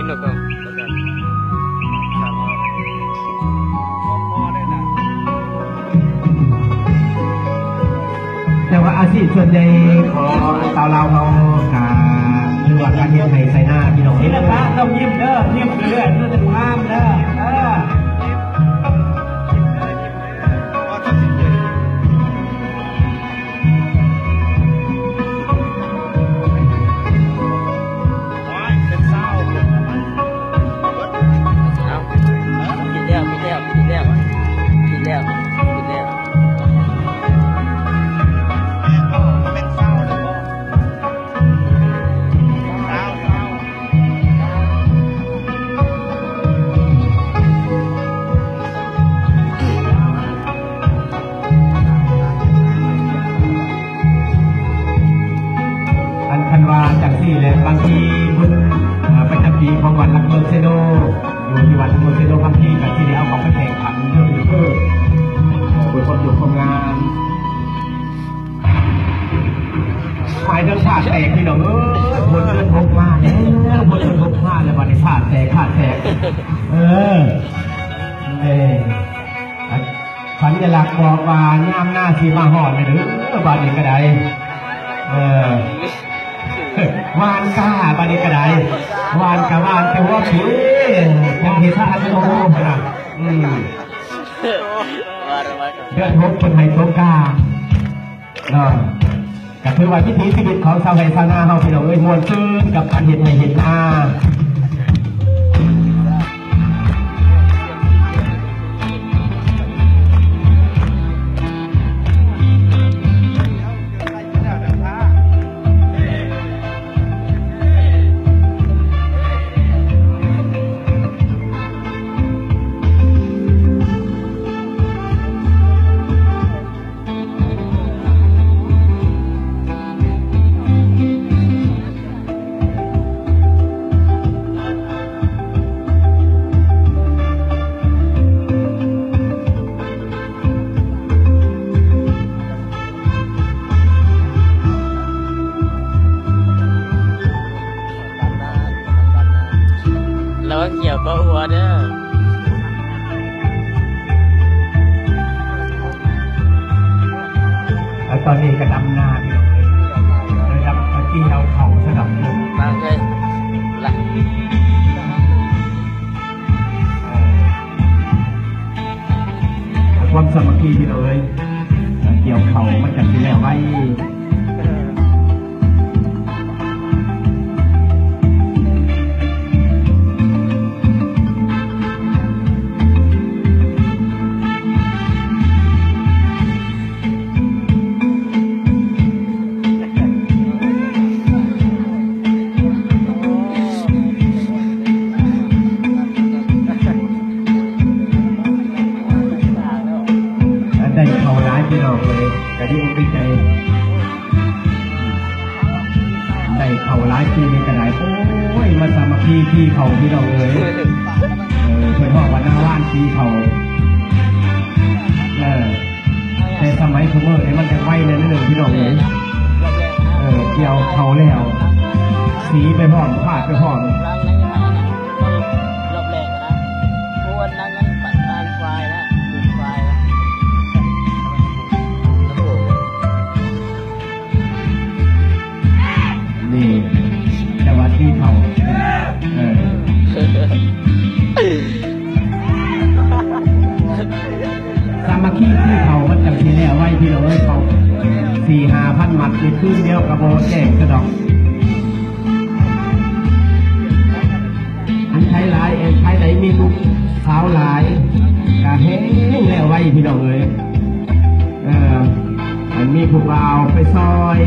ແຕ່ວ່າອາຊີບສ່ວນໃຫຍ່ຂອງຊາວລາວເຮົາກະຄືວ່າການເຮັດໄຮ່ໄຖນາ ພີ່ນ້ອງເອີຍ. ຍິ້ມເດີ ຍິ້ມເລື້ອຍໆ ເພື່ອຈະງາມເດີ ເອີ. ອັນຄັນວ່າຈັ່ງຊີ້ແຫຼະ ບາງທີບຸນ ເອີ ປະຈຳປີຂອງວັດຫຼັກເມືອງເຊໂນ ຢູ່ທີ່ວັດຫຼັກເມືອງເຊໂນ ບາງທີກໍຊິໄດ້ເອົາເຂົ້າໄປແຂ່ງຂັນເລື່ອງ ເອີ ເພື່ອຄວາມສວຍຄວາມງາມ. ໝາຍເຖິງພາດແຕກ ພີ່ນ້ອງເອີຍ ບົດເດືອນຫົກມາແລ້ວ ບົດເດືອນຫົກມາແລ້ວ ບາດນີ້ພາດແຕກ ພາດແຕກ ເອີ ເອີ ສັນຍະລັກບອກວ່າຍາມນາຊິມາຮອດແລ້ວເດີ ບາດນີ້ກໍໄດ້ ເອີ ຫວ່ານກ້າ ບາດນີ້ກໍໄດ້ ຫວ່ານກໍຫວ່ານແຕ່ຫົວປີ ຍັງເຮັດທານບໍ່ຮູ້ຫັ້ນນະ ອືມ ເດືອນຫົກເພິ່ນໃຫ້ຕົກກ້າ ເນາະ ກໍຖືວ່າວິຖີຊີວິດຂອງຊາວໄຮ່ຊາວນາເຮົາ ພີ່ນ້ອງເອີຍ ມ່ວນຊື່ນກັບການເຮັດໄຮ່ເຮັດນາ. ລະວັງກ່ຽວເກາະຫົວເດີ. ແລ້ວຕອນນີ້ກໍດຳນາ ພີ່ນ້ອງເອີຍ ເອີ ດຳ ເອົາເຂົ້າຊະດອກ ມາເລີຍລະ ເອີ ຄວາມສາມັກຄີ ພີ່ນ້ອງເອີຍ ກ່ຽວເຂົ້າມັນກໍຊິແລ້ວໄວ. ໄດ້ເຂົ້າຫຼາຍ ພີ່ນ້ອງເອີຍ ກະດີອົກດີໃຈ. ໄດ້ເຂົ້າຫຼາຍປີນີ້ກໍໄດ້ ໂອ້ຍ ມາສາມັກຄີກີ່ເຂົ້າ ພີ່ນ້ອງເອີຍ ເອີ ເພິ່ນຮ້ອງວ່ານາວານກີ່ເຂົ້າ ເອີ ແຕ່ສະໄໝຊຸມື້ນີ້ມັນຈະໄວແນ່ໜຶ່ງ ພີ່ນ້ອງເອີຍ ເອີ ກ່ຽວເຂົ້າແລ້ວ ສີໄປພ້ອມ ພາດໄປພ້ອມ. ນີ້ ແຕ່ວ່າຕີເຂົ້າ ເອີ ສາມັກຄີທີ່ເຂົ້າມັນຈັ່ງຊິແລ້ວໄວ ພີ່ນ້ອງເອີຍ ເຂົ້າສີ່ຫ້າພັນມັດ ໃນຄືນດຽວກໍບໍ່ແຈ້ງຊະດອກ. ອັນໃຜຫຼາຍ ເອີ ໃຜໃດມີລູກສາວຫຼາຍ ກະແຮ່ງແລ້ວໄວ ພີ່ນ້ອງເອີຍ ເອີ ອັນມີຜູ້ບ່າວໄປຊ່ອຍ